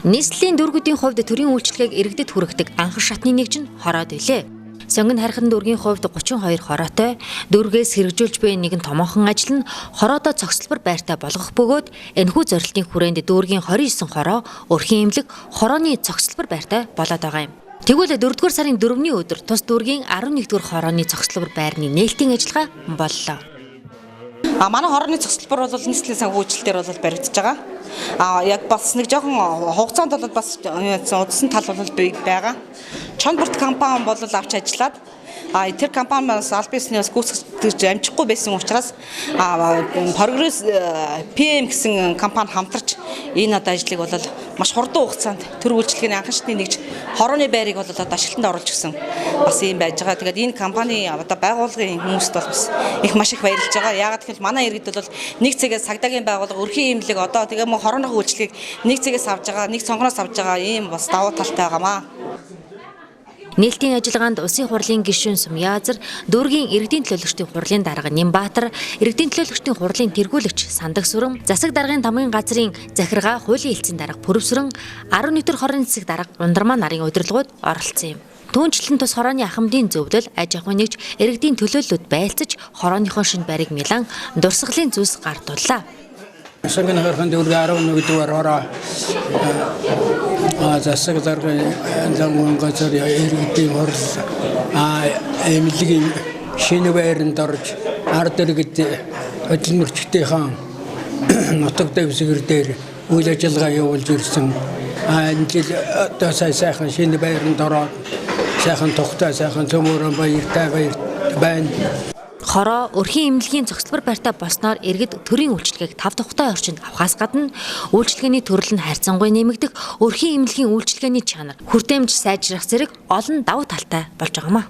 Нийслэлийн дүүргүүдийн хувьд төрийн үйлчилгээг иргэдэд хүргэдэг анхан шатны нэгж нь хороод билээ. Сонгон хархан дүүргийн хувьд 32 хороотой, дүүргээс хэрэгжүүлж буй нэгэн томоохон ажил нь хороодоо цогцлбор байртай болгох бөгөөд энэхүү зорилтын хүрээнд дүүргийн 29 хороо өрхийн эмнэлэг хорооны цогцлбор байртай болоод байгаа юм. Тэгвэл 4-р сарын 4-ний өдөр тус дүүргийн 11-р хорооны цогцлбор байрны нээлтийн ажиллагаа боллоо. А манай хорооны цогцлбор бол нийслэлийн санхүү үйлчлэл дээр бол баригдаж байгаа. А яг бас нэг жоохон хугацаанд бол бас удсан тал бол байгаа. Чонборт компани бол авч ажиллаад тэр компани бас аль биесний бас гүйцэтгэж амжихгүй байсан учраас Progress PM гэсэн компани хамтарч энэ одоо ажлыг бол маш хурдан хугацаанд төр үйлчилгээний анхан шатны нэгж хорооны байрыг бол одоо ашиглалтанд оруулж гисэн бас юм байж байгаа. Тэгээд энэ компани одоо байгууллагын хүмүүст бол бас их маш их баярлж байгаа. Яагаад гэвэл манай иргэд бол нэг цэгээс цагдаагийн байгууллага, өрхийн эмнэлэг одоо тэгээ мөн хорооны үйлчилгээг нэг цэгээс авж байгаа, нэг цонхноос авж байгаа ийм бас давуу талтай байгаамаа. Нээлтийн ажиллагаанд Улсын хурлын гишүүн Сумьяазар, дүүргийн иргэдийн төлөөлөгчдийн хурлын дарга Нямбатар, иргэдийн төлөөлөгчдийн хурлын тэргүүлэгч Сандаг Сүрэн, засаг даргын тамгын газрын захиргаа хуулийн хэлтсийн дарга Пүрэвсүрэн, 11 дэх хорооны засаг дарга Ундрмаа нарын удирдлагууд оролцсон юм. Түүнчлэн тус хорооны ахмадын зөвлөл, аж ахуйн нэгж, иргэдийн төлөөллүүд байлцаж хорооныхоо шинэ байрыг милан дурсгалын зүйлс гардууллаа. Сонгон хархан дүүргийн 11 дугаар хороо засаг даргын замгын газар иргэдийн хурл эмнэлгийн шинэ байранд орж ард иргэд хөдөлмөрчдийнхээ нутаг дэвсгэр дээр үйл ажиллагаа явуулж ирсэн. Энэ жил одоо сая сайхан шинэ байранд ороод сайхан тухтай сайхан цөмөрөн баяртай баяр байна. Хороо өрхийн эмнэлгийн цогцлбор байртай болсноор иргэд төрийн үйлчилгээг тав тухтай орчинд авахаас гадна үйлчилгээний төрөл нь харьцангуй нэмэгдэх, өрхийн эмнэлгийн үйлчилгээний чанар, хүртээмж сайжрах зэрэг олон давуу талтай болж байгаа юм а.